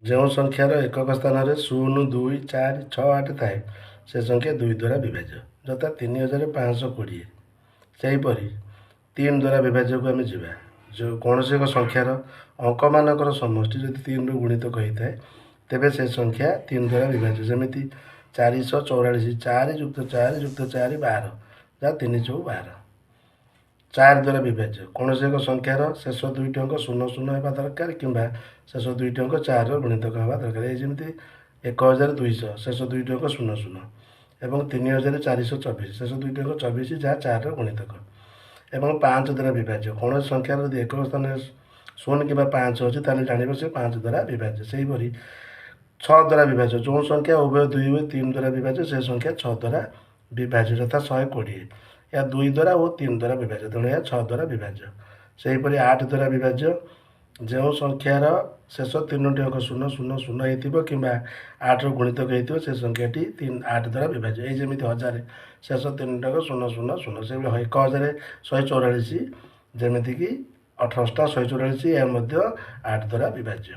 ଯେଉଁ ସଂଖ୍ୟାର ଏକକ ସ୍ଥାନରେ 0, 2, 4, 6, 8 ଥାଏ, ସେ ସଂଖ୍ୟା 2 ଦ୍ୱାରା ବିଭାଜ୍ୟ, ଯଥା 3520। ସେହିପରି 3 ଦ୍ୱାରା ବିଭାଜ୍ୟକୁ ଆମେ ଯିବା। ଯେଉଁ କୌଣସି ଏକ ସଂଖ୍ୟାର ଅଙ୍କମାନଙ୍କର ସମଷ୍ଟି ଯଦି 3ରୁ ଗୁଣିତକ ହୋଇଥାଏ, ତେବେ ସେ ସଂଖ୍ୟା 3 ଦ୍ୱାରା ବିଭାଜ୍ୟ। ଯେମିତି 444, 4 ଯୁକ୍ତ 4 ଯୁକ୍ତ 4 12, ଯାହା 3 ଚଉ 12। 4 ଦ୍ୱାରା ବିଭାଜ୍ୟ। କୌଣସି ଏକ ସଂଖ୍ୟାର ଶେଷ ଦୁଇଟି ଅଙ୍କ 0 0 ହେବା ଦରକାର କିମ୍ବା ଶେଷ ଦୁଇଟି ଅଙ୍କ 4ର ଗୁଣିତକ ହେବା ଦରକାର। ଏଇ ଯେମିତି 1200, ଶେଷ ଦୁଇଟି ଅଙ୍କ 0 0, ଏବଂ 3424, ଶେଷ ଦୁଇଟି ଅଙ୍କ 24, ଯାହା 4ର ଗୁଣିତକ। ଏବଂ 5 ଦ୍ୱାରା ବିଭାଜ୍ୟ। କୌଣସି ସଂଖ୍ୟାର ଯଦି ଏକକ ସ୍ଥାନରେ 0 କିମ୍ବା 5 ଅଛି, ତାହେଲେ ଜାଣିବ ସେ 5 ଦ୍ୱାରା ବିଭାଜ୍ୟ। ସେହିପରି 6 ଦ୍ୱାରା ବିଭାଜ୍ୟ। ଯେଉଁ ସଂଖ୍ୟା ଉଭୟ 2 ଓ 3 ଦ୍ୱାରା ବିଭାଜ୍ୟ, ସେ ସଂଖ୍ୟା 6 ଦ୍ୱାରା ବିଭାଜ୍ୟ, ଯଥା 120। ଏହା 2 ଦ୍ୱାରା ଓ 3 ଦ୍ୱାରା ବିଭାଜ୍ୟ, ତେଣୁ ଏହା 6 ଦ୍ୱାରା ବିଭାଜ୍ୟ। ସେହିପରି 8 ଦ୍ୱାରା ବିଭାଜ୍ୟ। ଯେଉଁ ସଂଖ୍ୟାର ଶେଷ ତିନୋଟି ଅଙ୍କ 0 0 0 ହେଇଥିବ କିମ୍ବା 8ର ଗୁଣିତକ ହେଇଥିବ, ସେ ସଂଖ୍ୟାଟି 3 8 ଦ୍ୱାରା ବିଭାଜ୍ୟ। ଏଇ ଯେମିତି 1000, ଶେଷ ତିନୋଟି ଅଙ୍କ 0 0 0। ସେଭଳି 1144, ଯେମିତିକି ଅଠରଶଟା 144, ଏହା ମଧ୍ୟ 8 ଦ୍ୱାରା ବିଭାଜ୍ୟ।